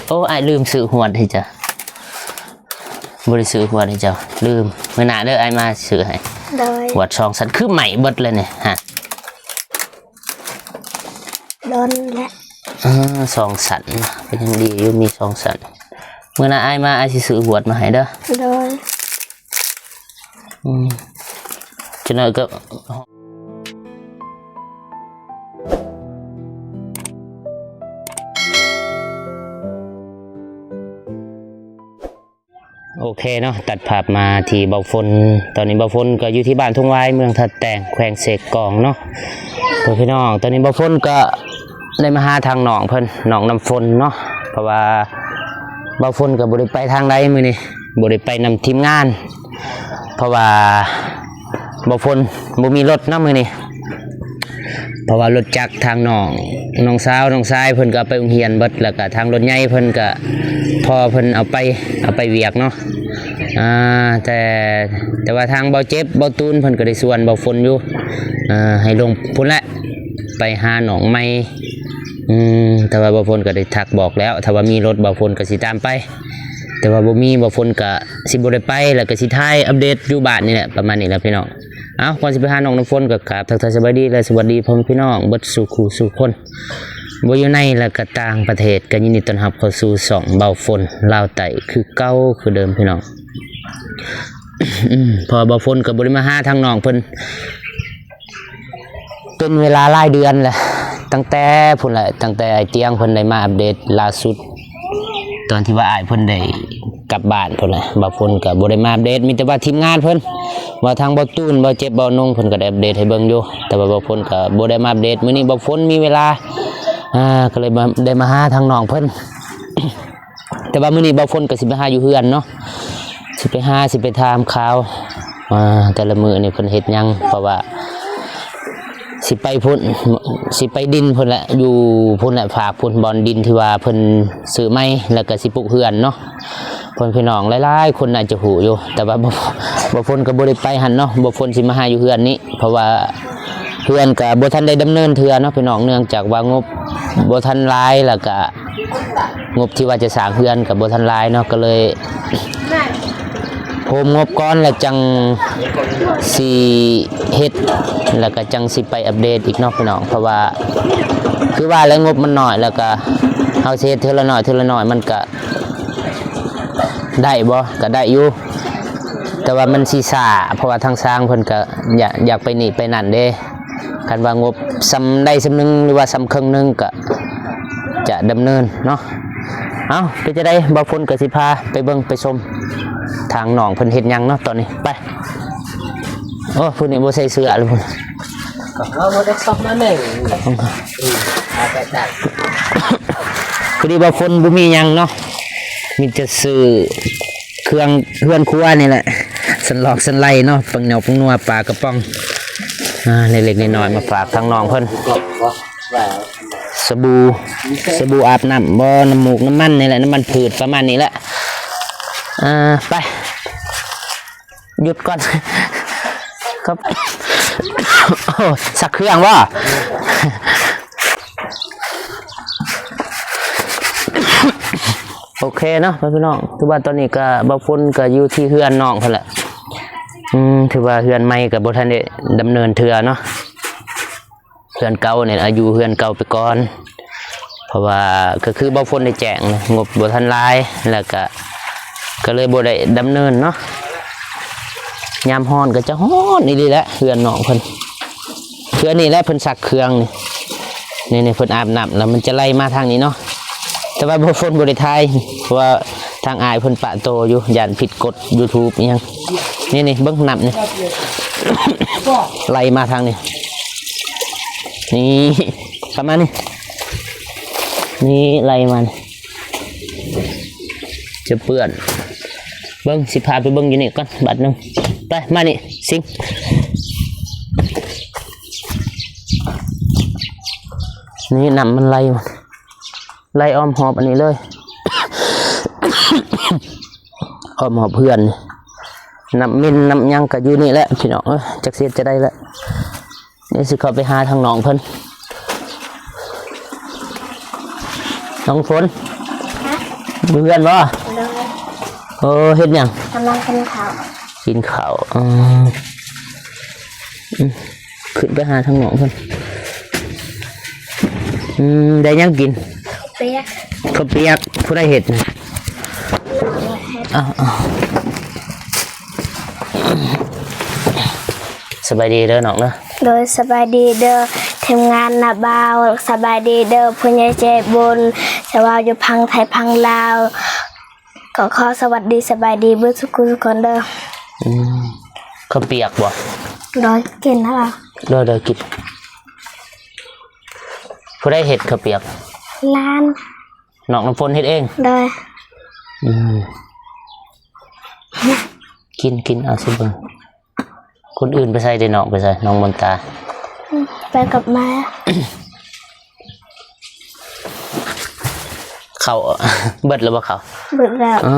ໂອ້ ອ້າຍລືມຊື້ຫວດໃຫ້ເຈົ້າ. ບໍ່ໄດ້ຊື້ຫວດໃຫ້ເຈົ້າ ລືມ. ມື້ໜ້າເດີ ອ້າຍມາຊື້ໃຫ້. ໂດຍ. ຫວດສອງສັນ ຄືໃໝ່ເບິດເລີຍນີ້ຮະ. ດົນແຫຼະ. ເອີ ສອງສັນ ກໍຍັງດີຢູ່ ມີສອງສັນ. ມື້ໜ້າອ້າຍມາ ອ້າຍຊິຊື້ຫວດມາໃຫ້ເດີ. ໂດຍ. ອືມ ຈັກໜ້ອຍກໍ ໂອເຄເນາະ ຕັດພາບມາທີ່ເບົາຝົນ. ຕອນນີ້ເບົາຝົນກໍຢູ່ທີ່ບ້ານທົ່ງຫວາຍ ເມືອງທ່າແຕງ ແຂວງເຊກອງເນາະ ເພື່ອນພີ່ນ້ອງ. ຕອນນີ້ເບົາຝົນກໍໄດ້ມາຫາທາງນ້ອງເພິ່ນ ນ້ອງນ້ຳຝົນເນາະ ເພາະວ່າເບົາຝົນກໍບໍ່ໄດ້ໄປທາງໃດມື້ນີ້ ບໍ່ໄດ້ໄປນຳທີມງານ ເພາະວ່າເບົາຝົນບໍ່ມີລົດເນາະມື້ນີ້. ເພາະວ່າລົດຈັກທາງນ້ອງ ນ້ອງສາວ ນ້ອງຊາຍເພິ່ນກໍໄປໂຮງຮຽນເບິດ ແລ້ວກໍທາງລົດໃຫຍ່ເພິ່ນກໍພໍ່ເພິ່ນເອົາໄປ ເອົາໄປວຽກເນາະ. ອ່າ ແຕ່ ແຕ່ວ່າທາງເບົາເຈັບ ເບົາຕູນເພິ່ນກໍໄດ້ຊວນເບົາຝົນຢູ່ ອ່າ ໃຫ້ລົງພຸ້ນແຫຼະ ໄປຫານ້ອງໃໝ່. ອືມ ແຕ່ວ່າເບົາຝົນກໍໄດ້ທັກບອກແລ້ວ ຖ້າວ່າມີລົດເບົາຝົນກໍຊິຕາມໄປ ແຕ່ວ່າບໍ່ມີ ເບົາຝົນກໍຊິບໍ່ໄດ້ໄປ ແລ້ວກໍຊິຖ່າຍອັບເດດຢູ່ບ້ານນີ້ແຫຼະ ປະມານນີ້ແຫຼະພີ່ນ້ອງ. ເອົາ ກ່ອນຊິໄປຫານ້ອງນ້ຳຝົນ ກໍກາບທັກທາຍສະບາຍດີ ແລະ ສະຫວັດດີພໍ່ແມ່ພີ່ນ້ອງເບິດສູ່ຄູ່ສູ່ຄົນ ບໍ່ຢູ່ໃນ ແລະ ກໍຕ່າງປະເທດ. ກໍຍິນດີຕ້ອນຮັບເຂົ້າສູ່ຊ່ອງເບົາຝົນລາວໃຕ້ຄືເກົ່າຄືເດີມພີ່ນ້ອງ. ເພາະວ່າເບົາຝົນກໍບໍ່ໄດ້ມາຫາທາງນ້ອງເພິ່ນ ເປັນເວລາຫຼາຍເດືອນແລ້ວ ຕັ້ງແຕ່ພຸ້ນແຫຼະ ຕັ້ງແຕ່ອ້າຍຕຽງເພິ່ນໄດ້ມາອັບເດດລ່າສຸດ ຕອນທີ່ວ່າອ້າຍເພິ່ນໄດ້ກັບບ້ານພຸ້ນແຫຼະ. ເບົາຝົນກໍບໍ່ໄດ້ມາອັບເດດ ມີແຕ່ວ່າທີມງານເພິ່ນ ວ່າທາງເບົາຕູນ ເບົາເຈັບ ເບົານົງ ເພິ່ນກໍໄດ້ອັບເດດໃຫ້ເບິ່ງຢູ່ ແຕ່ວ່າເບົາຝົນກໍບໍ່ໄດ້ມາອັບເດດ. ມື້ນີ້ເບົາຝົນມີເວລາ ອ່າ ກໍເລີຍມາ ໄດ້ມາຫາທາງນ້ອງເພິ່ນ. ແຕ່ວ່າມື້ນີ້ເບົາຝົນກໍຊິໄປຫາຢູ່ເຮືອນເນາະ ຊິໄປຫາ ຊິໄປຖາມຂ່າວ ອ່າ ແຕ່ລະມື້ນີ້ເພິ່ນເຮັດຫຍັງ ເພາະວ່າຊິໄປພຸ້ນ ຊິໄປດິນພຸ້ນແຫຼະ ຢູ່ພຸ້ນແຫຼະ ຟາກພຸ້ນ ບ່ອນດິນທີ່ວ່າເພິ່ນຊື້ໃໝ່ ແລ້ວກໍຊິປຸກເຮືອນເນາະ. ເພື່ອນພີ່ນ້ອງຫຼາຍໆຄົນໜ້າຈະຮູ້ຢູ່ ແຕ່ວ່າບໍ່ ບໍ່ຝົນກໍບໍ່ໄດ້ໄປຫັ້ນເນາະ ບໍ່ຝົນຊິມາຫາຢູ່ເຮືອນນີ້ ເພາະວ່າເຮືອນກໍບໍ່ທັນໄດ້ດຳເນີນເທື່ອເນາະພີ່ນ້ອງ ເນື່ອງຈາກວ່າງົບບໍ່ທັນຫຼາຍ ແລ້ວກໍງົບທີ່ວ່າຈະສ້າງເຮືອນກໍບໍ່ທັນຫຼາຍເນາະ ກໍເລີຍໂຮມງົບກ່ອນ ແລ້ວຈັ່ງຊິເຮັດ ແລ້ວກໍຈັ່ງຊິໄປອັບເດດອີກເນາະພີ່ນ້ອງ ເພາະວ່າຄືວ່າແຫຼະ ງົບມັນໜ້ອຍ ແລ້ວກໍເຮົາຊິເຮັດເທື່ອລະໜ້ອຍ ເທື່ອລະໜ້ອຍ ມັນກໍ ໄດ້ບໍ່ ກໍໄດ້ຢູ່ ແຕ່ວ່າມັນຊິຊ້າ ເພາະວ່າທາງຊ່າງເພິ່ນກໍຢາກ ຢາກໄປນີ້ໄປນັ້ນເດ້. ຄັນວ່າງົບສ່ຳໃດສ່ຳໜຶ່ງ ຫຼືວ່າສ່ຳເຄິ່ງໜຶ່ງ ກໍຈະດຳເນີນເນາະ. ເອົ້າ ເປັນຈັ່ງໃດ ເບົາຝົນກໍຊິພາໄປເບິ່ງໄປຊົມ ທາງນ້ອງເພິ່ນເຮັດຫຍັງເນາະຕອນນີ້ ໄປ. ໂອ້ ຜູ້ນີ້ບໍ່ໃສ່ເສື້ອເລີຍພຸ້ນ ກໍເຮົາບໍ່ໄດ້ຊອກມາແມ່ງ ອືມ ອາ ແຕກຕ່າງ ພໍດີວ່າຝົນບໍ່ມີຫຍັງເນາະ ມີແຕ່ຊື້ເຄື່ອງເຮືອນຄົວນີ້ແຫຼະ ສັນຫຼອກສັນໄຫຼເນາະ ແປ້ງໜຽວແປ້ງນົວ ປາກະປ໋ອງ ອ່າ ເລັກໆນ້ອຍໆ ມາຝາກທາງນ້ອງເພິ່ນ ສະບູ ສະບູອາບນ້ຳບໍ ນ້ຳມູກນ້ຳມັນນີ້ແຫຼະ ນ້ຳມັນພືດປະມານນີ້ແຫຼະ ອ່າ ໄປ. ຢຸດກ່ອນ ຄັບ ໂອ້ ຊັກເຄື່ອງບໍ່? ໂອເຄເນາະ ພີ່ນ້ອງ ຖືວ່າຕອນນີ້ກໍ ເບົາຝົນກໍຢູ່ທີ່ເຮືອນນ້ອງເພິ່ນແຫຼະ ອືມ ຖືວ່າເຮືອນໃໝ່ກໍບໍ່ທັນໄດ້ດຳເນີນເທື່ອເນາະ. ເຮືອນເກົ່ານີ້ ອາ ຢູ່ເຮືອນເກົ່າໄປກ່ອນ ເພາະວ່າກໍຄືເບົາຝົນໄດ້ແຈ້ງ ງົບບໍ່ທັນຫຼາຍ ແລ້ວກະ ກໍເລີຍບໍ່ໄດ້ດຳເນີນເນາະ. ຍາມຮ້ອນກໍຈະຮ້ອນອີ່ຫຼີແຫຼະ ເຮືອນນ້ອງເພິ່ນ ເທື່ອນີ້ແຫຼະເພິ່ນຊັກເຄື່ອງນີ້ ນີ້ໆ ເພິ່ນອາບນ້ຳແລ້ວ ມັນຈະໄຫຼມາທາງນີ້ເນາະ. ແຕ່ວ່າບໍ່ ຝົນບໍ່ໄດ້ຖ່າຍ ເພາະວ່າທາງອ້າຍເພິ່ນປະໂຕຢູ່ ຢ້ານຜິດກົດ YouTube ອີ່ຫຍັງ. ນີ້ໆ ເບິ່ງນ້ຳນີ້ ໄຫຼມາທາງນີ້ ນີ້ ປະມານນີ້ ນີ້ໄຫຼມານີ້ ຈະເປື້ອນ. ເບິ່ງ ຊິພາໄປເບິ່ງຢູ່ນີ້ກ່ອນບາດໜຶ່ງ ໄປ ມານີ້ ຊິງ ນີ້ນ້ຳມັນໄຫຼມາ ໄຫຼອ້ອມຮອບອັນນີ້ເລີຍ ອ້ອມຮອບເຮືອນ. ນ້ຳເໝັນນ້ຳຫຍັງກໍຢູ່ນີ້ແຫຼະພີ່ນ້ອງເອີຍ ຈັກຊິເຮັດຈັ່ງໃດແຫຼະ. ນີ້ຊິເຂົ້າໄປຫາທາງນ້ອງເພິ່ນ. ນ້ອງຝົນ ຮະ ຢູ່ເຮືອນບໍ່? ໂດຍ. ໂອ້ ເຮັດຫຍັງ? ກຳລັງກິນເຂົ້າ. ກິນເຂົ້າ. ອືມ ອືມ ຂຶ້ນໄປຫາທາງນ້ອງເພິ່ນ. ອືມ ໄດ້ຫຍັງກິນ? ເປີກ. ເຂົ້າປຽກ. ຜູ້ໃດເຮັດນະ? ນ້ອງເຮັດ. ອ້າວ ອ້າວ. ສະບາຍດີເດີນ້ອງເດີ. ໂດຍ ສະບາຍດີເດີທີມງານນາບ່າວ. ສະບາຍດີເດີຜູ້ໃຫຍ່ໃຈບຸນ ຈະເວົ້າຢູ່ຝັ່ງໄທຝັ່ງລາວ ກໍຂໍສະຫວັດດີສະບາຍດີເບິດທຸກຄົນເດີ. ອືມ ເຂົ້າປຽກບໍ່? ໂດຍ ກິນແລ້ວ. ໂດຍ ໂດຍ ກິນ. ຜູ້ໃດເຮັດເຂົ້າປຽກ? ຫຼານ. ນ້ອງນ້ຳຝົນເຮັດເອງ? ໂດຍ. ອືມ ກິນ ກິນ ເອົາຊິເບິ່ງ. ຄົນອື່ນໄປໃສເດ? ນ້ອງໄປໃສ? ນ້ອງມົນຕາ ໄປກັບແມ່. ເຂົ້າເບິດແລ້ວບໍ່ເຂົ້າ? ເບິດແລ້ວ. ເອີ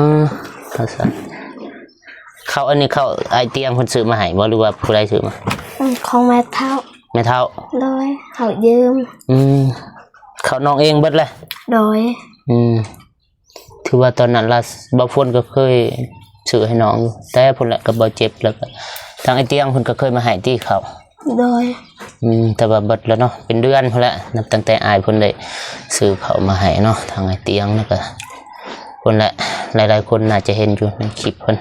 ເຂົ້າ ເຂົ້າ ອັນນີ້ເຂົ້າອ້າຍຕຽງເພິ່ນຊື້ມາໃຫ້ບໍ່ ຫຼືວ່າຜູ້ໃດຊື້ມາ? ອືມ ຂອງແມ່ເຖົ້າ. ແມ່ເຖົ້າ. ໂດຍ ເຂົາຢືມ. ອືມ ເຂົ້ານ້ອງເອງເບິດແຫຼະ. ໂດຍ. ອືມ ຖືວ່າຕອນນັ້ນລະ ບ່າວຝົນກໍເຄີຍຊື້ໃຫ້ນ້ອງຢູ່ ແຕ່ພຸ້ນແຫຼະ ກັບບ່າວເຈັບ ແລ້ວກໍທາງອ້າຍຕຽງເພິ່ນກໍເຄີຍມາໃຫ້ຕິເຂົ້າ. ໂດຍ. ອືມ ແຕ່ວ່າເບິດແລ້ວເນາະ ເປັນເດືອນພຸ້ນແຫຼະ ນັບຕັ້ງແຕ່ອ້າຍເພິ່ນໄດ້ຊື້ເຂົ້າມາໃຫ້ເນາະ ທາງອ້າຍຕຽງ ແລ້ວກໍພຸ້ນແຫຼະ ຫຼາຍໆຄົນໜ້າຈະເຫັນຢູ່ໃນຄລິບເພິ່ນ.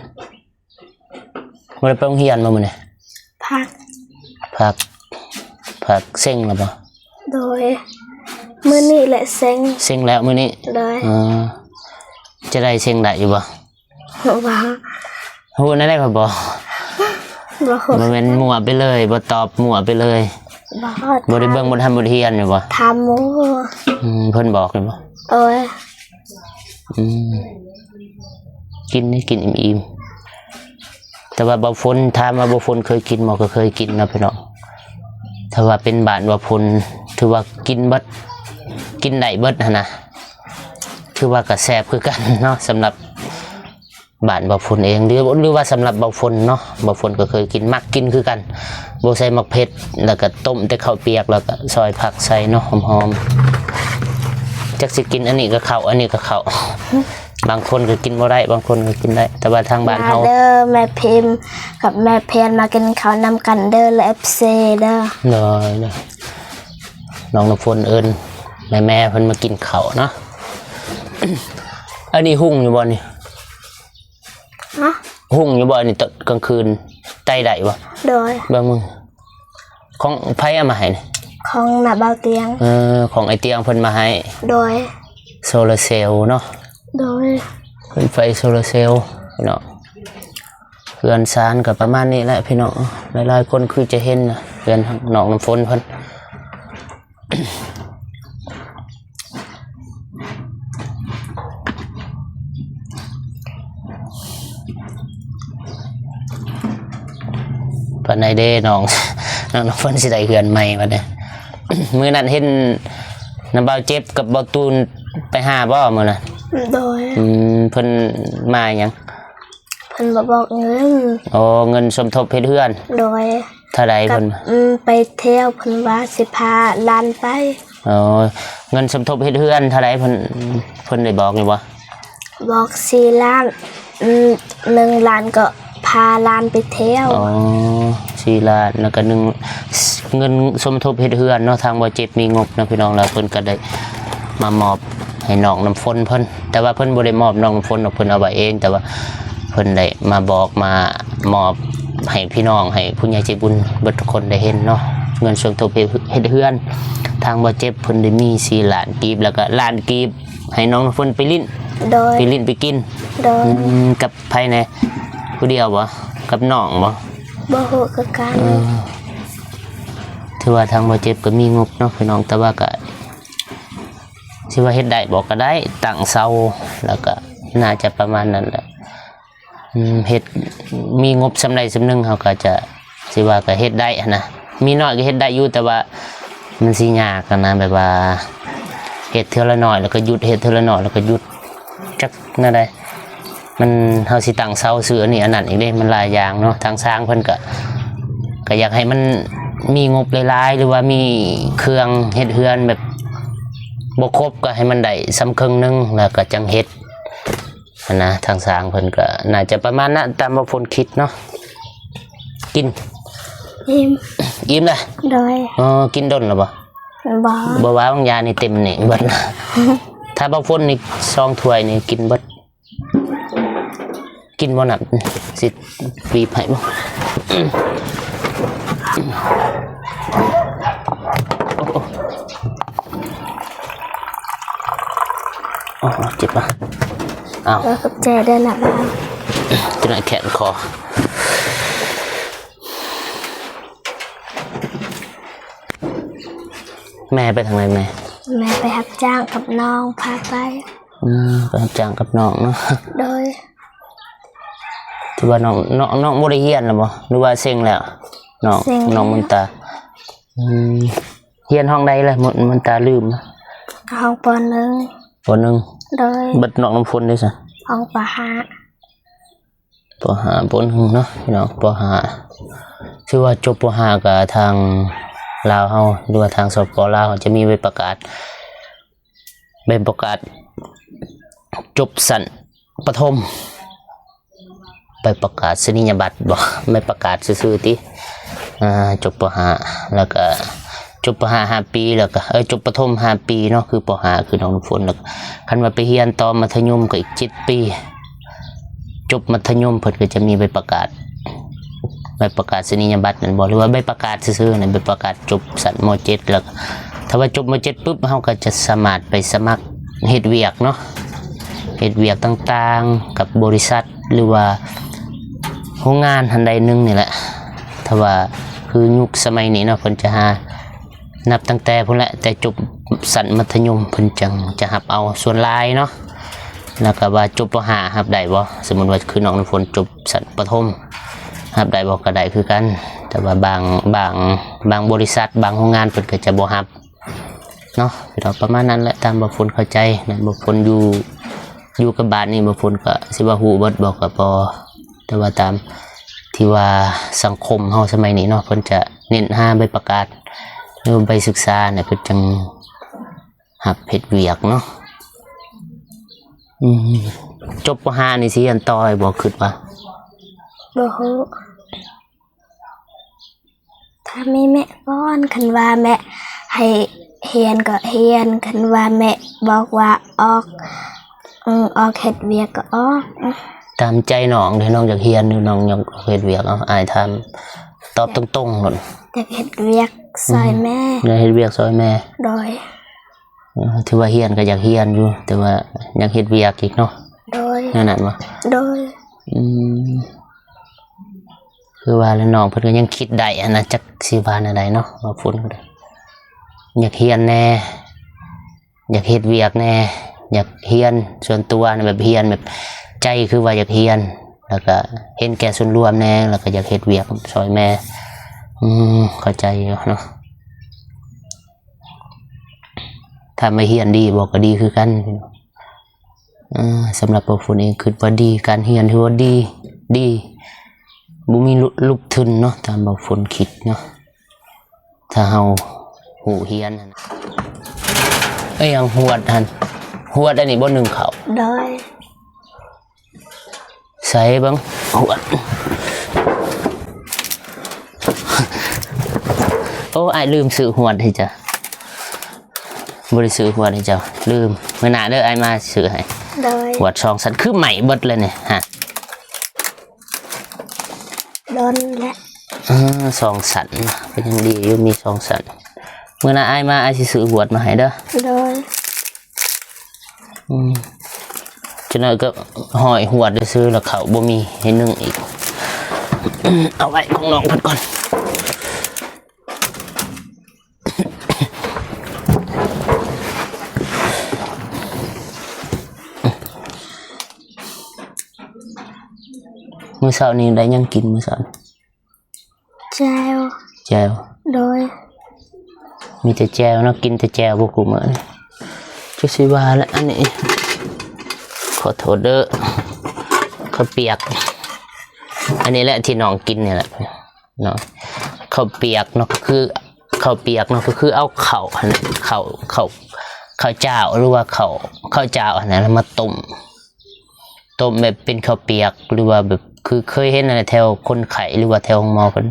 ບໍ່ໄດ້ໄປໂຮງຮຽນບໍ່ມື້ນີ້? ພັກ. ພັກ ພັກ. ເສັງແລ້ວບໍ່? ໂດຍ. ມື້ນີ້ແຫຼະເສັງ. ເສັງແລ້ວມື້ນີ້? ໂດຍ. ເອີ ຈະໄດ້ເສັງໄດ້ຢູ່ບໍ່? ບໍ່. ຮູ້ແນວໃດກໍບໍ່? ບໍ່ຮູ້. ບໍ່ແມ່ນມົ້ວໄປເລີຍ ບໍ່ຕອບມົ້ວໄປເລີຍ? ບໍ່. ບໍ່ໄດ້ເບິ່ງບົດຮ່ຳບົດຮຽນຢູ່ບໍ່? ຖາມໝູ່. ອືມ ເພິ່ນບອກຢູ່ບໍ່? ໂດຍ. ອືມ ກິນ ກິນອີ່ມໆ. ແຕ່ວ່າບ່າວຝົນ ຖາມວ່າບ່າວຝົນເຄີຍກິນບໍ່? ກໍເຄີຍກິນເນາະພີ່ນ້ອງ. ຖ້າວ່າເປັນບ້ານບ່າວຝົນ ຖືວ່າກິນເບິດ ກິນໄດ້ເບິດຫັ້ນນະ ຖືວ່າກໍແຊບຄືກັນເນາະ ສຳລັບບ້ານບ່າວຝົນເອງ ຫຼື ຫຼືວ່າສຳລັບບ່າວຝົນເນາະ. ບ່າວຝົນກໍເຄີຍກິນ ມັກກິນຄືກັນ ບໍ່ໃສ່ໝາກເຜັດ ແລ້ວກໍຕົ້ມແຕ່ເຂົ້າປຽກ ແລ້ວກໍຊອຍຜັກໃສ່ເນາະ ຫອມໆ. ຈັກຊິກິນອັນນີ້ກໍເຂົ້າ ອັນນີ້ກໍເຂົ້າ. ບາງຄົນກໍກິນບໍ່ໄດ້ ບາງຄົນກໍກິນໄດ້ ແຕ່ວ່າທາງບ້ານເຮົາ. ມາເດີແມ່ພິມກັບແມ່ເພນ ມາກິນເຂົ້ານຳກັນເດີ ແລະ ເອັຟຊີເດີ ເດີ. ນ້ອງນ້ຳຝົນເອີ້ນແມ່ໆເພິ່ນມາກິນເຂົ້າເນາະ. ອັນນີ້ຮຸ່ງຢູ່ບໍ່ນີ້? ຮະ? ຮຸ່ງຢູ່ບໍ່ອັນນີ້ ຕອນກາງຄືນ ໄຕ້ໄດ້ບໍ່? ໂດຍ. ເບິ່ງ ຂອງໃຜເອົາມາໃຫ້ນີ້? ຂອງນ້າບ່າວຕຽງ. ເອີ ຂອງອ້າຍຕຽງເພິ່ນມາໃຫ້. ໂດຍ. ໂຊລາເຊວເນາະ. ໂດຍ. ເປັນໄຟໂຊລາເຊວເນາະ. ເຮືອນຊານກໍປະມານນີ້ແຫຼະພີ່ນ້ອງ ຫຼາຍໆຄົນຄືຈະເຫັນນະ ເຮືອນນ້ອງນ້ຳຝົນເພິ່ນ. ປານໃດເດ້ນ້ອງ ນ້ອງນ້ຳຝົນຊິໄດ້ເຮືອນໃໝ່ບັດນີ້. ມື້ນັ້ນເຫັນນຳບ່າວເຈັບກັບບ່າວຕູນໄປຫາບໍ່ມື້ນັ້ນ? ໂດຍ. ອືມ ເພິ່ນມາຫຍັງ? ເພິ່ນມາບອກເງິນ. ໂອ້ ເງິນສົມທົບເຮັດເຮືອນ. ໂດຍ. ເທົ່າໃດເພິ່ນ? ອືມ ໄປທ່ຽວ ເພິ່ນວ່າຊິພາຫຼານໄປ. ໂອ້ ເງິນສົມທົບເຮັດເຮືອນເທົ່າໃດ ເພິ່ນ ເພິ່ນໄດ້ບອກຢູ່ບໍ່? ບອກສີ່ລ້ານ. ອືມ ໜຶ່ງລ້ານກໍພາຫຼານໄປທ່ຽວ. ອໍ ສີ່ລ້ານ ແລ້ວກໍໜຶ່ງ ເງິນສົມທົບເຮັດເຮືອນເນາະ. ທາງບ່າວເຈັບມີງົບເນາະພີ່ນ້ອງ ແລ້ວເພິ່ນກໍໄດ້ມາມອບໃຫ້ນ້ອງນ້ຳຝົນເພິ່ນ ແຕ່ວ່າເພິ່ນບໍ່ໄດ້ມອບນ້ອງນ້ຳຝົນດອກ ເພິ່ນເອົາໄວ້ເອງ ແຕ່ວ່າເພິ່ນໄດ້ມາບອກມາມອບໃຫ້ພີ່ນ້ອງ ໃຫ້ຜູ້ໃຫຍ່ໃຈບຸນເບິດທຸກຄົນໄດ້ເຫັນເນາະ. ເງິນສົມທົບເຮັດ ເຮັດເຮືອນ ທາງບ່າວເຈັບເພິ່ນໄດ້ມີສີ່ລ້ານກີບ ແລ້ວກໍລ້ານກີບໃຫ້ນ້ອງນ້ຳຝົນໄປຫຼິ້ນ. ໂດຍ. ໄປຫຼິ້ນໄປກິນ. ໂດຍ. ອືມ ກັບໃຜແດ່? ຜູ້ດຽວບໍ່? ກັບນ້ອງບໍ່? ບໍ່ຮູ້ຄືກັນ. ເອີ ຖືວ່າທາງບ່າວເຈັບກໍມີງົບເນາະພີ່ນ້ອງ ແຕ່ວ່າກໍ ຊິວ່າເຮັດໄດ້ບໍ່ກໍໄດ້ ຕັ້ງເສົາ ແລ້ວກໍໜ້າຈະປະມານນັ້ນແຫຼະ. ອືມ ເຮັດ ມີງົບສ່ຳໃດສ່ຳໜຶ່ງ ເຮົາກໍຈະ ຊິວ່າກໍເຮັດໄດ້ຫັ້ນນະ ມີໜ້ອຍກໍເຮັດໄດ້ຢູ່ ແຕ່ວ່າມັນຊິຍາກຫັ້ນນະ ແບບວ່າເຮັດເທື່ອລະໜ້ອຍ ແລ້ວກໍຢຸດ ເຮັດເທື່ອລະໜ້ອຍ ແລ້ວກໍຢຸດ ຈັກແນວໃດ. ມັນ ເຮົາຊິຕັ້ງເສົາຊື້ອັນນີ້ອັນນັ້ນອີກເດ້ ມັນຫຼາຍຢ່າງເນາະ. ທາງຊ່າງເພິ່ນກະ ກະຢາກໃຫ້ມັນມີງົບຫຼາຍໆ ຫຼືວ່າມີເຄື່ອງເຮັດເຮືອນແບບ ບໍ່ຄົບກໍໃຫ້ມັນໄດ້ສ່ຳເຄິ່ງໜຶ່ງ ແລ້ວກໍຈັ່ງເຮັດຫັ້ນນະ. ທາງຊ່າງເພິ່ນກໍໜ້າຈະປະມານນັ້ນ ຕາມວ່າຝົນຄິດເນາະ. ກິນ ອີ່ມ ອີ່ມລະ? ໂດຍ. ອໍ ກິນດົນລະບໍ່? ບໍ່ ບໍ່ວ່າບາງຢ່າງນີ້ເຕັມນີ້ເບິດ. ຖ້າບໍ່ຝົນນີ້ສອງຖ້ວຍນີ້ກິນເບິດ. ກິນບໍ່? ນ້ຳຊິບີບໃຫ້ບໍ່? ໂອ້ ໂອ້ ເຈັບປະ? ອ້າວ ເອີ ຂອບໃຈເດີນະບ່າວ. ຈະໜ້ອຍແຂນຄໍ. ແມ່ໄປທາງໃດແມ່? ແມ່ໄປຮັບຈ້າງກັບນ້ອງ ພາໄປ. ອືມ ໄປຮັບຈ້າງກັບນ້ອງເນາະ. ໂດຍ. ຖືວ່ານ້ອງ ນ້ອງ ນ້ອງບໍ່ໄດ້ຮຽນແລ້ວບໍ່ ຫຼືວ່າເສັງແລ້ວ? ນ້ອງ ເສັງແລ້ວ ນ້ອງມົນຕາ. ອືມ ຮຽນຫ້ອງໃດລະ ມົນ ມົນຕາ? ລືມ. ຫ້ອງ ປໍໜຶ່ງ. ປໍໜຶ່ງ. ໂດຍ. ບັດນ້ອງນ້ຳຝົນເດ້ຊະ? ຫ້ອງ ປໍຫ້າ. ປໍຫ້າ ປໍໜຶ່ງເນາະພີ່ນ້ອງ ປໍຫ້າ. ຖືວ່າຈົບປໍຫ້າກໍທາງລາວເຮົາ ຫຼືວ່າທາງ ສປປ ລາວ ຈະມີໃບປະກາດ ໃບປະກາດຈົບຊັ້ນປະຖົມ ໃບປະກາດສະນີຍະບັດບໍ ໃບປະກາດຊື່ໆຕິ. ຈົບປໍຫ້າ ແລ້ວກະຈົບປໍຫ້າຫ້າປີ ແລ້ວກະ ເອີ ຈົບປະຖົມຫ້າປີເນາະ ຄືປໍຫ້າ ຄືນ້ອງນ້ຳຝົນ. ແລ້ວກະຄັນວ່າໄປຮຽນຕໍ່ມັດທະຍົມກໍອີກເຈັດປີ ຈົບມັດທະຍົມເພິ່ນກໍຈະມີໃບປະກາດ ໃບປະກາດສະນີຍະບັດແມ່ນບໍ່ ຫຼືວ່າໃບປະກາດຊື່ໆນະ ໃບປະກາດຈົບຊັ້ນ ມໍເຈັດ. ແລ້ວຖ້າວ່າຈົບ ມໍເຈັດ ປຶບ ເຮົາກໍຈະສາມາດໄປສະໝັກເຮັດວຽກເນາະ ເຮັດວຽກຕ່າງໆກັບບໍລິສັດ ຫຼືວ່າໂຮງງານອັນໃດໜຶ່ງນີ້ແຫຼະ. ຖ້າວ່າຄືຍຸກສະໄໝນີ້ເນາະ ເພິ່ນຈະຫາ ນັບຕັ້ງແຕ່ພຸ້ນແຫຼະ ແຕ່ຈົບຊັ້ນມັດທະຍົມເພິ່ນຈັ່ງຈະຮັບເອົາສ່ວນຫຼາຍເນາະ. ແລ້ວກໍວ່າຈົບ ປໍຫ້າ ຮັບໄດ້ບໍ່? ສົມມຸດວ່າຄືນ້ອງນ້ຳຝົນຈົບຊັ້ນປະຖົມ ຮັບໄດ້ບໍ່? ກໍໄດ້ຄືກັນ ແຕ່ວ່າບາງ ບາງ ບາງບໍລິສັດ ບາງໂຮງງານເພິ່ນກໍຈະບໍ່ຮັບເນາະ. ກໍປະມານນັ້ນແຫຼະ ຕາມບ່າວຝົນເຂົ້າໃຈນະ. ບ່າວຝົນຢູ່ ຢູ່ກັບບ້ານນີ້ ບ່າວຝົນກໍຊິວ່າຮູ້ເບິດບໍ່ກໍບໍ່ ແຕ່ວ່າຕາມທີ່ວ່າສັງຄົມເຮົາສະໄໝນີ້ເນາະ ເພິ່ນຈະເນັ້ນຫາໃບປະກາດ ຫຼືໃບສຶກສານະ ເພິ່ນຈັ່ງຮັບເຮັດວຽກເນາະ. ອືມ ຈົບ ປໍຫ້າ ນີ້ຊິຮຽນຕໍ່ອີກບໍ່ ຄິດວ່າ? ບໍ່ຮູ້. ຖ້າມີແມ່ກ່ອນ ຄັນວ່າແມ່ໃຫ້ຮຽນກໍຮຽນ ຄັນວ່າແມ່ບອກວ່າອອກ ອືມ ອອກເຮັດວຽກກໍອອກ. ຕາມໃຈນ້ອງເດ້ ນ້ອງຢາກຮຽນ ຫຼືນ້ອງຢາກເຮັດວຽກ? ເອົາ ອ້າຍຖາມ ຕອບຕົງໆໂລດ. ຢາກເຮັດວຽກຊ່ອຍແມ່. ອືມ ຢາກເຮັດວຽກຊ່ອຍແມ່. ໂດຍ. ເອີ ຖືວ່າຮຽນກໍຢາກຮຽນຢູ່ ແຕ່ວ່າຢາກເຮັດວຽກອີກເນາະ. ໂດຍ. ແນວນັ້ນບໍ່? ໂດຍ. ອືມ ຄືວ່າແຫຼະ ນ້ອງເພິ່ນກໍຍັງຄິດໄດ້ຫັ້ນນະ ຈັກຊິວ່າແນວໃດເນາະ. ບ່າວຝົນກໍໄດ້ ຢາກຮຽນແດ່ ຢາກເຮັດວຽກແດ່ ຢາກຮຽນສ່ວນຕົວນະ ແບບຮຽນແບບໃຈຄືວ່າຢາກຮຽນ ແລ້ວກໍເຫັນແກ່ສ່ວນລວມແດ່ ແລ້ວກໍຢາກເຮັດວຽກຊ່ອຍແມ່. ອືມ ເຂົ້າໃຈຢູ່ເນາະ. ຖາມວ່າຮຽນດີບໍ່ ກໍດີຄືກັນ. ເອີ ສຳລັບບ່າວຝົນເອງຄິດວ່າດີ ການຮຽນຖືວ່າດີ ດີ ບໍ່ມີ ລຸ ລຸບທຶນເນາະ ຕາມບ່າວຝົນຄິດເນາະ. ຖ້າເຮົາຮູ້ຮຽນຫັ້ນ ອີຫຍັງ ຫວດຫັ້ນ ຫວດອັນນີ້ບໍ່ ໜຶ້ງເຂົ້າ? ໂດຍ. ໃສ່ເບິ່ງ ຫວດ. ໂອ້ ອ້າຍລືມຊື້ຫວດໃຫ້ເຈົ້າ. ບໍ່ໄດ້ຊື້ຫວດໃຫ້ເຈົ້າ ລືມ. ມື້ໜ້າເດີ ອ້າຍມາຊື້ໃຫ້. ໂດຍ. ຫວດສອງຊັ້ນ ຄືໃໝ່ເບິດເລີຍນີ້ ຮະ. ດົນແຫຼະ. ເອີ ສອງຊັ້ນ ກໍຍັງດີຢູ່ ມີສອງຊັ້ນ. ມື້ໜ້າອ້າຍມາ ອ້າຍຊິຊື້ຫວດມາໃຫ້ເດີ. ໂດຍ. ອືມ ຈັກໜ້ອຍກໍຫ້ອຍຫວດຊື່ໆ ແລ້ວເຂົ້າບໍ່ມີໃຫ້ໜຶ້ງອີກ. ເອົາໄວ້ຂອງນ້ອງເພິ່ນກ່ອນ. ມື້ເຊົ້ານີ້ໄດ້ຫຍັງກິນມື້ເຊົ້າ? ແຈ່ວ. ແຈ່ວ. ໂດຍ. ມີແຕ່ແຈ່ວເນາະ ກິນແຕ່ແຈ່ວບໍ່ ຄູ່ມື້ນີ້. ຈັກຊິວ່າລະ ອັນນີ້ ຂໍໂທດເດີ ເຂົ້າປຽກ. ອັນນີ້ແຫຼະທີ່ນ້ອງກິນນີ້ແຫຼະເນາະ ເຂົ້າປຽກເນາະ ກໍຄື ເຂົ້າປຽກເນາະ ກໍຄືເອົາເຂົ້າຫັ້ນແຫຼະ ເຂົ້າ ເຂົ້າ ເ ເຂົ້າຈ້າວ ຫຼືວ່າເຂົ້າ ເຂົ້າຈ້າວຫັ້ນນະ ແລ້ວມາຕົ້ມ ຕົ້ມແບບເປັນເຂົ້າປຽກ ຫຼືວ່າແບບ ຄືເຄີຍເຫັນຫັ້ນນະ ແຖວຄົນໄຂ້ ຫຼືວ່າແຖວໂຮງໝໍເພິ່ນ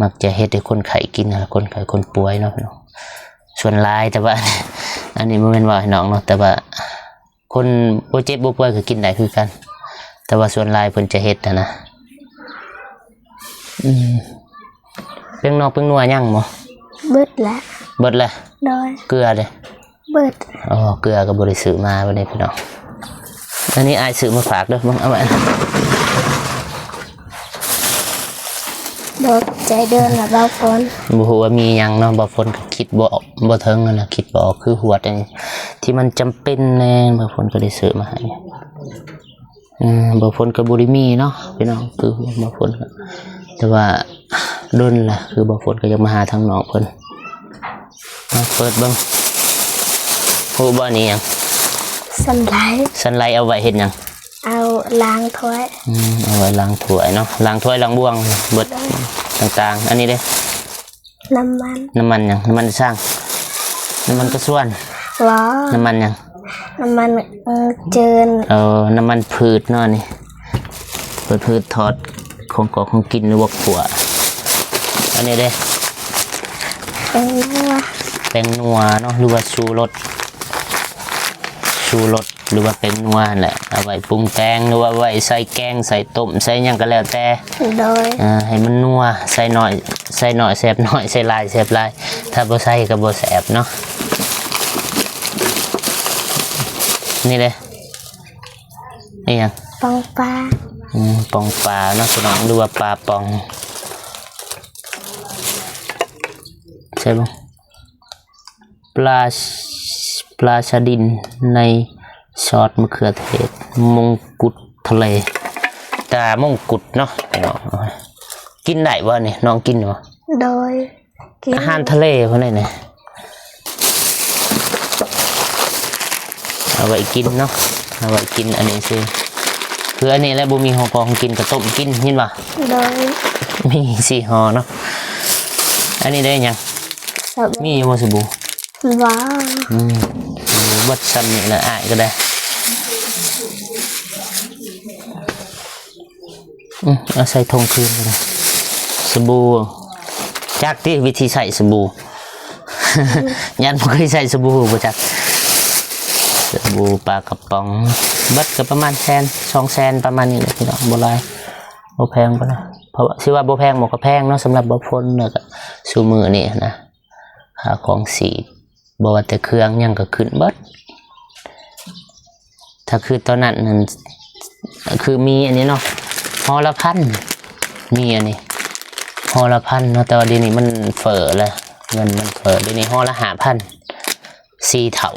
ມັກຈະເຮັດໃຫ້ຄົນໄຂ້ກິນນະ ຄົນໄຂ້ຄົນປ່ວຍເນາະ ສ່ວນຫຼາຍ. ແຕ່ວ່າ ອັນນີ້ບໍ່ແມ່ນເວົ້າໃຫ້ນ້ອງເນາະ ແຕ່ວ່າຄົນບໍ່ເຈັບບໍ່ປ່ວຍກໍກິນໄດ້ຄືກັນ ແຕ່ວ່າສ່ວນຫຼາຍເພິ່ນຈະເຮັດຫັ້ນນະ. ອືມ ແປ້ງນອກແປ້ງນົວຍັງບໍ່? ເບິດແລ້ວ. ເບິດແລ້ວ? ໂດຍ. ເກືອເດ້? ເບິດ. ອໍ ເກືອກໍບໍ່ໄດ້ຊື້ມາບັດນີ້ພີ່ນ້ອງ. ອັນນີ້ອ້າຍຊື້ມາຝາກເດີ ເບິ່ງເອົາໄວ້. ຂອບໃຈເດີລະບ່າວຝົນ. ບໍ່ຮູ້ວ່າມີຫຍັງເນາະ ບ່າວຝົນກໍຄິດບໍ່ອອກ ບໍ່ເຖິງຫັ້ນນະ ຄິດບໍ່ອອກ ຄືຫວດອັນນີ້ທີ່ມັນຈຳເປັນແດ່ ບ່າວຝົນກໍໄດ້ຊື້ມາໃຫ້. ເອີ ບ່າວຝົນກໍບໍ່ໄດ້ມີເນາະພີ່ນ້ອງ ຄືບ່າວຝົນ ແຕ່ວ່າດົນລະ ຄືບ່າວຝົນກໍຢາກມາຫາທາງນ້ອງເພິ່ນ. ມາເປີດເບິ່ງ ຮູ້ບໍ່ນີ້ຫຍັງ? ສັນໄລ. ສັນໄລເອົາໄວ້ເຮັດຫຍັງ? ເອົາລ້າງຖ້ວຍ. ອືມ ເອົາໄວ້ລ້າງຖ້ວຍເນາະ ລ້າງຖ້ວຍລ້າງບ່ວງເບິດ ໂດຍ ຕ່າງໆ. ອັນນີ້ເດ້? ນ້ຳມັນ. ນ້ຳມັນຫຍັງ? ນ້ຳມັນຊ້າງ? ນ້ຳມັນກະຊວນ? ບໍ່. ນ້ຳມັນຫຍັງ? ນ້ຳມັນ ເອີ ເຈີນ. ເອີ ນ້ຳມັນພືດເນາະນີ້ ເປັນພືດທອດຂອງກອກຂອງກິນ ຫຼືວ່າຂົ້ວ. ອັນນີ້ເດ້? ແປ້ງນົວ. ແປ້ງນົວເນາະ ຫຼືວ່າຊູລົດ ຊູລົດ ຫຼືວ່າແປ້ງນົວຫັ້ນແຫຼະ ເອົາໄວ້ປຸງແຕ່ງ ຫຼືວ່າໄວ້ໃສ່ແກງ ໃສ່ຕົ້ມ ໃສ່ຫຍັງກໍແລ້ວແຕ່. ໂດຍ. ເອີ ໃຫ້ມັນນົວ ໃສ່ໜ້ອຍ ໃສ່ໜ້ອຍແຊບໜ້ອຍ ໃສ່ຫຼາຍແຊບຫຼາຍ ຖ້າບໍ່ໃສ່ກໍບໍ່ແຊບເນາະ. ນີ້ເດ້? ອີຫຍັງ? ປອງປາ. ອືມ ປອງປາເນາະພີ່ນ້ອງ ຫຼືວ່າປາປອງ. ໃສ່ເບິ່ງ. ປາ ປາສະດິນໃນຊອດມະເຂືອເທດ ມົງກຸດທະເລ ຕາມົງກຸດເນາະ. ກິນໄດ້ບໍ່ນີ້? ນ້ອງກິນບໍ່? ໂດຍ ກິນ. ອາຫານທະເລພຸ້ນນີ້ ເອົາໄວ້ກິນເນາະ ເອົາໄວ້ກິນອັນນີ້ຊື່ ຄືອັນນີ້ແຫຼະ ບໍ່ມີຂອງກິນກໍຕົ້ມກິນ ເຫັນບໍ່? ໂດຍ. ມີສີ່ຫໍ່ເນາະ. ອັນນີ້ໄດ້ຫຍັງ? ສະບູ. ມີຢູ່ບໍ່ສະບູ? ບໍ່. ອືມ ເບິດຊ່ຳນີ້ລະ ອ້າຍກໍໄດ້. ອືມ ເອົາໃສ່ຖົງຄືນກໍໄດ້. ສະບູ ຈັກຕິວິທີໃຊ້ສະບູ? ຍັງບໍ່ເຄີຍໃຊ້ສະບູ ບໍ່ຈັກ. ສະບູ ປາກະປ໋ອງ ເບິດກໍປະມານແສນ ສອງແສນ ປະມານນີ້ແຫຼະພີ່ນ້ອງ ບໍ່ຫຼາຍ ບໍ່ແພງປານໃດ. ເພາະວ່າ ຊິວ່າບໍ່ແພງບໍ່ ກໍແພງເນາະ ສຳລັບບ່າວຝົນ ແລ້ວກໍຊຸມື້ນີ້ນະ ຄ່າຄອງຊີບ ບໍ່ວ່າແຕ່ເຄື່ອງຫຍັງກໍຂຶ້ນເບິດ. ຖ້າຄືຕອນນັ້ນນັ້ນ ຄືມີອັນນີ້ເນາະ ຫໍ່ລະພັນ ມີອັນນີ້ຫໍ່ລະພັນເນາະ ແຕ່ວ່າດຽວນີ້ມັນເຟີ້ແລ້ວ ເງິນມັນເຟີ້ ດຽວນີ້ຫໍ່ລະຫ້າພັນ ສີ່ເທົ່າ.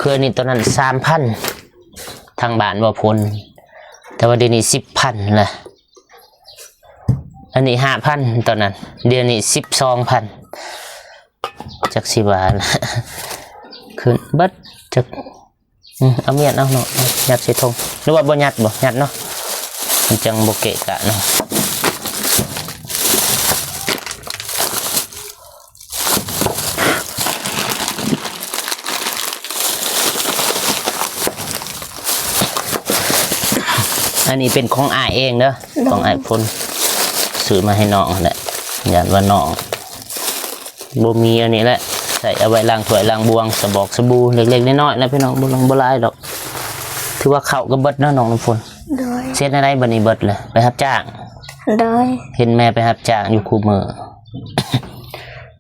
ຄືອັນນີ້ຕອນນັ້ນສາມພັນ ທາງບ້ານບໍ່ພົນ ແຕ່ວ່າດຽວນີ້ສິບພັນແລ້ວ. ອັນນີ້ຫ້າພັນຕອນນັ້ນ ດຽວນີ້ສິບສອງພັນ ຈັກຊິວ່າລະ ຂຶ້ນເບິດຈັກ. ອືມ ເອົາມຽດເອົາເນາະ ຍັດໃສ່ຖົງ ຫຼືວ່າບໍ່ຍັດບໍ່? ຍັດເນາະ ມັນຈັ່ງບໍ່ເກະກະເນາະ. ອັນນີ້ເປັນຂອງອ້າຍເອງເດີ ໂດຍ ຂອງອ້າຍພົນ ຊື້ມາໃຫ້ນ້ອງຫັ້ນແຫຼະ ຢ້ານວ່ານ້ອງບໍ່ມີ. ອັນນີ້ແຫຼະ ໃຊ້ເອົາໄວ້ລ້າງຖ້ວຍລ້າງບ່ວງ ສະບອກສະບູເລັກໆນ້ອຍໆນະພີ່ນ້ອງ ບໍ່ຫຼວງບໍ່ຫຼາຍດອກ. ຖືວ່າເຂົ້າກໍເບິດເນາະນ້ອງນ້ຳຝົນ. ໂດຍ. ເຮັດແນວໃດບັດນີ້ເບິດແລ້ວ ໄປຮັບຈ້າງ? ໂດຍ. ເຫັນແມ່ໄປຮັບຈ້າງຢູ່ຄູ່ມື້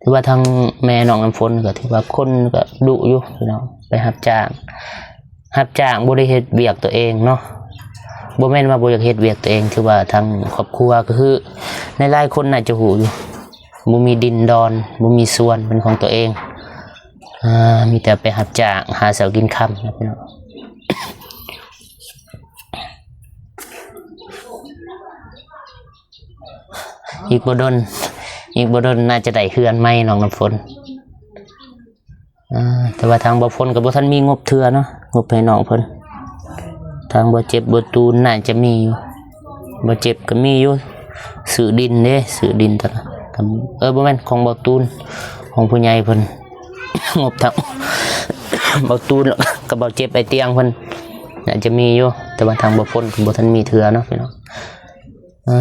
ຖືວ່າທາງແມ່ນ້ອງນ້ຳຝົນກໍຖືວ່າຄົນກໍດຸຢູ່ພີ່ນ້ອງ ໄປຮັບຈ້າງ ຮັບຈ້າງບໍ່ໄດ້ເຮັດວຽກຕົວເອງເນາະ ບໍ່ແມ່ນວ່າບໍ່ຢາກເຮັດວຽກຕົວເອງ ຖືວ່າທາງຄອບຄົວກໍຄືຫຼາຍໆຄົນໜ້າຈະຮູ້ຢູ່ ບໍ່ມີດິນດອນ ບໍ່ມີສວນເປັນຂອງຕົວເອງ ອ່າ ມີແຕ່ໄປຮັບຈ້າງຫາເຊົ້າກິນຄ່ຳນະພີ່ນ້ອງ. ອີກບໍ່ດົນ ອີກບໍ່ດົນໜ້າຈະໄດ້ເຮືອນໃໝ່ນ້ອງນ້ຳຝົນ. ອ່າ ແຕ່ວ່າທາງບ່າວຝົນກໍບໍ່ທັນມີງົບເທື່ອເນາະ ງົບໃຫ້ນ້ອງເພິ່ນ. ທາງບ່າວເຈັບບ່າວຕູນໜ້າຈະມີຢູ່ ບ່າວເຈັບກໍມີຢູ່ ຊື້ດິນເດ້ ຊື້ດິນຕອນນັ້ນ ເອີ ບໍ່ແມ່ນ ຂອງບ່າວຕູນ ຂອງຜູ້ໃຫຍ່ເພິ່ນ ງົບທາງ ເບົາຕູນ ແລ້ວກໍເບົາເຈັບ ອ້າຍຕຽງເພິ່ນ ໜ້າຈະມີຢູ່ ແຕ່ວ່າທາງເບົາຝົນກໍບໍ່ທັນມີເທື່ອເນາະພີ່ນ້ອງ. ເອີ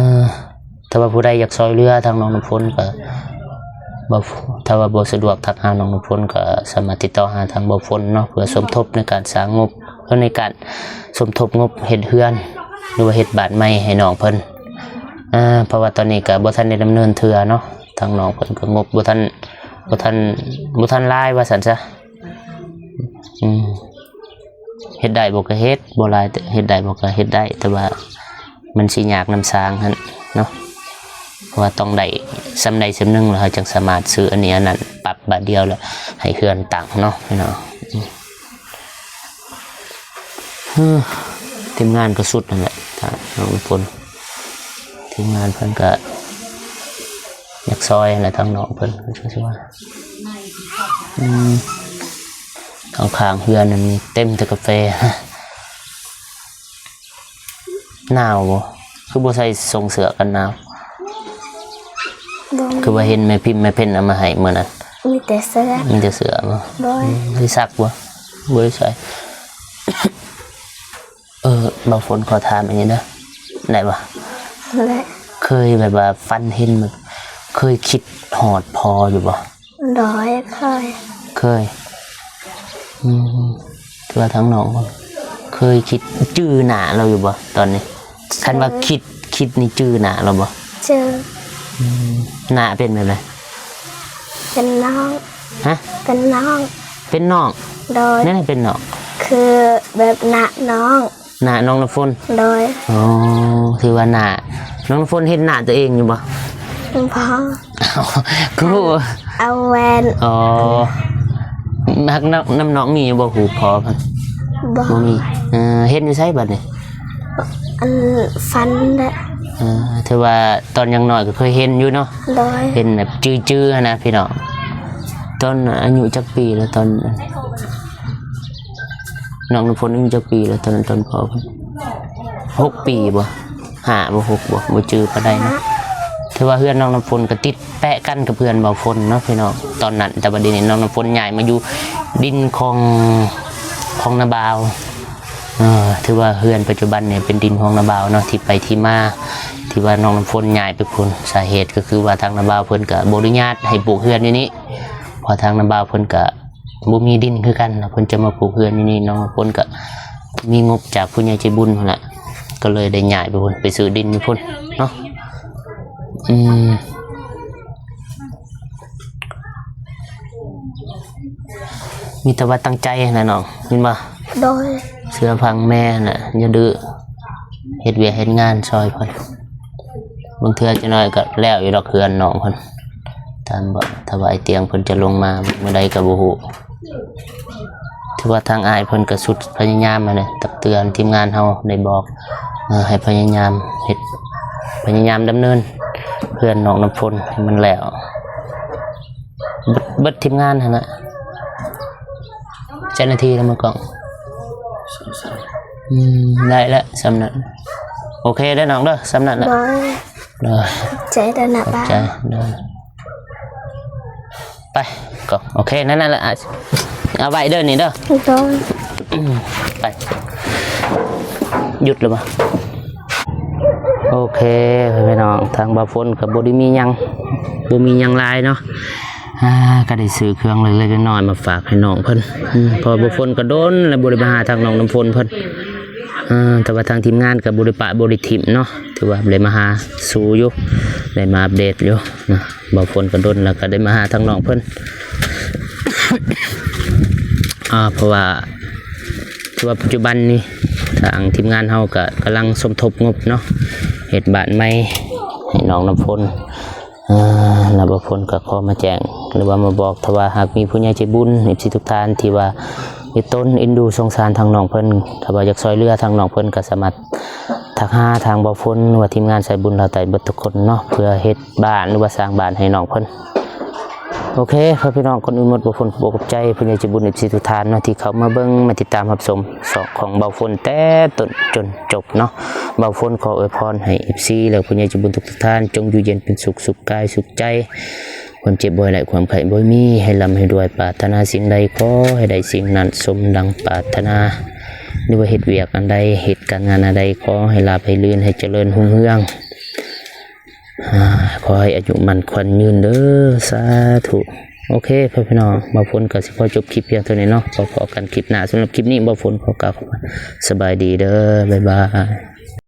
ຖ້າວ່າຜູ້ໃດຢາກຊ່ອຍເຫຼືອທາງນ້ອງນ້ຳຝົນກໍ ເບົາ ຖ້າວ່າບໍ່ສະດວກທັກຫານ້ອງນ້ຳຝົນ ກໍສາມາດຕິດຕໍ່ຫາທາງເບົາຝົນເນາະ ເພື່ອສົມທົບໃນການສ້າງງົບ ຫຼືໃນການສົມທົບງົບເຮັດເຮືອນ ຫຼືວ່າເຮັດບານໃໝ່ໃຫ້ນ້ອງເພິ່ນ. ເອີ ເພາະວ່າຕອນນີ້ກໍບໍ່ທັນໄດ້ດຳເນີນເທື່ອເນາະ ທາງນ້ອງເພິ່ນກໍງົບບໍ່ທັນ ບໍ່ທັນ ບໍ່ທັນຫຼາຍວ່າຊັ້ນຊະ. ອືມ ເຮັດໄດ້ບໍ່ກໍເຮັດ ບໍ່ຫຼາຍ ເຮັດໄດ້ບໍ່ກໍເຮັດໄດ້ ແຕ່ວ່າມັນຊິຍາກນຳສ້າງຫັ້ນເນາະ ເພາະວ່າຕ້ອງໄດ້ສ່ຳໃດສ່ຳໜຶ່ງ ແລ້ວເຮົາຈັ່ງສາມາດຊື້ອັນນີ້ອັນນັ້ນ ປັບບາດດຽວ ແລ້ວໃຫ້ເຮືອນຕັ້ງເນາະ ພີ່ນ້ອງ. ອືມ ທີມງານກໍສຸດນັ້ນແຫຼະ ທາງນ້ອງນ້ຳຝົນ ທີມງານເພິ່ນກໍຢາກຊ່ອຍຫັ້ນແຫຼະ ທາງນ້ອງເພິ່ນ ຄືຊິວ່າ ອືມ ຂ້າງໆເຮືອນນັ້ນມີເຕັມແຕ່ກາແຟ. ໜາວບໍ່? ຄືບໍ່ໃສ່ຊົງເສື້ອກັນໜາວ? ບໍ່ມີ. ຄືວ່າເຫັນແມ່ພິມແມ່ເພັນເອົາມາໃຫ້ມື້ນັ້ນ ມີແຕ່ເສື້ອ. ມີແຕ່ເສື້ອບໍ່? ໂດຍ. ອືມ ໄດ້ຊັກບໍ່? ບໍ່ໄດ້ໃສ່. ເອີ ບ່າວຝົນຂໍຖາມອັນນີ້ເດີ ໄດ້ບໍ່? ໄດ້. ເຄີຍແບບວ່າຝັນເຫັນ ແບບເຄີຍຄິດຮອດພໍ່ຢູ່ບໍ່? ໂດຍ ເຄີຍ. ເຄີຍ. ອືມ ຖືວ່າທາງນ້ອງເຄີຍຄິດ ຈື່ໜ້າລາວຢູ່ບໍ່ຕອນນີ້? ຄັນວ່າຄິດ ຄິດນີ້ຈື່ໜ້າລາວບໍ່? ຈື່. ອືມ ໜ້າເປັນແບບໃດ? ເປັນນ້ອງ. ຮະ? ເປັນນ້ອງ. ເປັນນ້ອງ? ໂດຍ. ແນວໃດເປັນນ້ອງ? ຄືແບບໜ້ານ້ອງ. ໜ້ານ້ອງນ້ຳຝົນ? ໂດຍ. ອໍ ຖືວ່າໜ້າ ນ້ອງນ້ຳຝົນເຫັນໜ້າຕົວເອງຢູ່ບໍ່? ບໍ່. ຄື ເອົາແວ່ນ. ອໍ ຮັກນຳ ນຳນ້ອງມີຢູ່ບໍ່ ຮູບພໍ່ເພິ່ນ? ບໍ່. ບໍ່ມີ. ເອີ ເຫັນຢູ່ໃສບັດນີ້? ອັນ ຝັນແຫຼະ. ເອີ ຖືວ່າຕອນຍັງນ້ອຍກໍເຄີຍເຫັນຢູ່ເນາະ? ໂດຍ. ເຫັນແບບຈື່ໆຫັ້ນນະພີ່ນ້ອງ. ຕອນອາຍຸຈັກປີແລ້ວ ຕອນ ນ້ອງນ້ຳຝົນອາຍຸຈັກປີແລ້ວຕອນນັ້ນ ຕອນພໍ່ເພິ່ນ? ຫົກປີບໍ່? ຫ້າບໍ່? ຫົກບໍ່? ບໍ່ຈື່ປານໃດເນາະ. ຖືວ່າເຮືອນນ້ອງນ້ຳຝົນກໍຕິດແປະກັນກັບເຮືອນບ່າວຝົນເນາະພີ່ນ້ອງ ຕອນນັ້ນ. ແຕ່ວ່າດຽວນີ້ນ້ອງນ້ຳຝົນຍ້າຍມາຢູ່ດິນຂອງ ຂອງນ້າບ່າວ. ເອີ ຖືວ່າເຮືອນປັດຈຸບັນນີ້ເປັນດິນຂອງນ້າບ່າວເນາະ ທີ່ໄປທີ່ມາ ທີ່ວ່ານ້ອງນ້ຳຝົນຍ້າຍໄປພຸ້ນ ສາເຫດກໍຄືວ່າທາງນ້າບ່າວເພິ່ນກໍບໍ່ອະນຸຍາດໃຫ້ປູກເຮືອນຢູ່ນີ້ ເພາະທາງນ້າບ່າວເພິ່ນກໍ ບໍ່ມີດິນຄືກັນ ແລ້ວເພິ່ນຈະມາປູກເຮືອນຢູ່ນີ້. ນ້ອງນ້ຳຝົນກໍມີງົບຈາກຜູ້ໃຫຍ່ໃຈບຸນຫັ້ນແຫຼະ ກໍເລີຍໄດ້ຍ້າຍໄປພຸ້ນ ໄປຊື້ດິນຢູ່ພຸ້ນເນາະ. ອືມ ມີແຕ່ວ່າຕັ້ງໃຈຫັ້ນແຫຼະນ້ອງ ແມ່ນບໍ່? ໂດຍ. ເຊື່ອຟັງແມ່ຫັ້ນແຫຼະ ຢ່າດື້ ເຮັດວຽກເຮັດງານຊ່ອຍເພິ່ນ. ບາງເທື່ອຈັກໜ້ອຍກໍແລ້ວຢູ່ດອກເຮືອນນ້ອງເພິ່ນ ຕາມ ຖ້າວ່າອ້າຍຕຽງເພິ່ນຈະລົງມາມື້ໃດກໍບໍ່ຮູ້. ຖືວ່າທາງອ້າຍເພິ່ນກໍສຸດພະຍາຍາມຫັ້ນແຫຼະ ຕັກເຕືອນທີມງານເຮົາໄດ້ບອກ ເອີ ໃຫ້ພະຍາຍາມເຮັດ ພະຍາຍາມດຳເນີນເຮືອນນ້ອງນ້ຳຝົນໃຫ້ມັນແລ້ວ ເບິດ ເບິດທີມງານຫັ້ນນະ. ຈັກນາທີແລ້ວ ມືກ້ອງ? ອືມ ໄດ້ແລ້ວ ສ່ຳນັ້ນ. ໂອເຄເດີນ້ອງເດີ ສ່ຳນັ້ນແຫຼະ. ໂດຍ. ໂດຍ ຂອບໃຈເດີນະ ຂອບໃຈ ປ້າ. ໂດຍ ໄປ ກໍໂອເຄ ນັ້ນແຫຼະ ເອົາໄວ້ເດີນີ້ເດີ. ໂດຍ. ອືມ ໄປ ຢຸດແລ້ວບໍ່? ໂອເຄ ພີ່ນ້ອງ ທາງບ່າວຝົນກໍບໍ່ໄດ້ມີຫຍັງ ບໍ່ມີຫຍັງຫຼາຍເນາະ. ອ່າ ກໍໄດ້ຊື້ເຄື່ອງເລັກໆນ້ອຍໆມາຝາກໃຫ້ນ້ອງເພິ່ນ ອືມ ເພາະວ່າບ່າວຝົນກໍດົນແລ້ວບໍ່ໄດ້ມາຫາທາງນ້ອງນ້ຳຝົນເພິ່ນ. ເອີ ແຕ່ວ່າທາງທີມງານກໍບໍ່ໄດ້ປະບໍ່ໄດ້ຖິ້ມເນາະ ຖືວ່າໄດ້ມາຫາສູ່ຢູ່ ໄດ້ມາອັບເດດຢູ່ນະ. ບ່າວຝົນກໍດົນແລ້ວກໍໄດ້ມາຫາທາງນ້ອງເພິ່ນ ອ່າ ເພາະວ່າ ຖືວ່າປັດຈຸບັນນີ້ ທາງທີມງານເຮົາກໍກຳລັງສົມທົບງົບເນາະ ເຮັດບ້ານໃໝ່ໃຫ້ນ້ອງນ້ຳຝົນ. ເອີ ແລ້ວບ່າວຝົນກໍຂໍມາແຈ້ງ ຫຼືວ່າມາບອກ ຖ້າວ່າຫາກມີຜູ້ໃຫຍ່ໃຈບຸນ ເອັຟຊີ ທຸກທ່ານທີ່ວ່າເມດຕົນເອັນດູສົງສານທາງນ້ອງເພິ່ນ ຖ້າວ່າຢາກຊ່ອຍເຫຼືອທາງນ້ອງເພິ່ນ ກໍສາມາດທັກຫາທາງບ່າວຝົນ ຫຼືວ່າທີມງານສາຍບຸນລາວໃຕ້ເບິດທຸກຄົນເນາະ ເພື່ອເຮັດບ້ານ ຫຼືວ່າສ້າງບ້ານໃຫ້ນ້ອງເພິ່ນ. ໂອເຄ ພໍ່ແມ່ພີ່ນ້ອງ ກ່ອນອື່ນໝົດ ບ່າວຝົນຂໍຂອບໃຈຜູ້ໃຫຍ່ໃຈບຸນ ເອັຟຊີ ທຸກທ່ານເນາະ ທີ່ເຂົ້າມາເບິ່ງ ມາຕິດຕາມຮັບຊົມຊ່ອງຂອງບ່າວຝົນແຕ່ຕົ້ນຈົນຈົບເນາະ. ບ່າວຝົນຂໍອວຍພອນໃຫ້ ເອັຟຊີ ແລະ ຜູ້ໃຫຍ່ໃຈບຸນທຸກໆທ່ານ ຈົ່ງຢູ່ເຢັນເປັນສຸກ ສຸກກາຍສຸກໃຈ. ຄວາມເຈັບບໍ່ໃຫ້ໄດ້ ຄວາມໄຂ້ບໍ່ໃຫ້ມີ ໃຫ້ລ່ຳໃຫ້ລວຍ ປາດຖະໜາສິ່ງໃດຂໍໃຫ້ໄດ້ສິ່ງນັ້ນ ສົມດັ່ງປາດຖະໜາ ຫຼືວ່າເຮັດວຽກອັນໃດ ເຮັດການງານອັນໃດ ຂໍໃຫ້ລາບໃຫ້ລື່ນ ໃຫ້ຈະເລີນຮຸ່ງເຮືອງ ອາ ຂໍໃຫ້ອາຍຸໝັ້ນຂວັນຍືນເດີ ສາທຸ. ໂອເຄ ພໍ່ແມ່ພີ່ນ້ອງ ບ່າວຝົນກໍຊິຂໍຈົບຄລິບພຽງເທົ່ານີ້ເນາະ ພໍ້ກັນຄລິບໜ້າ. ສຳລັບຄລິບນີ້ ບ່າວຝົນຂໍກ່າວຄຳວ່າ ສະບາຍດີເດີ ບາຍບາຍ.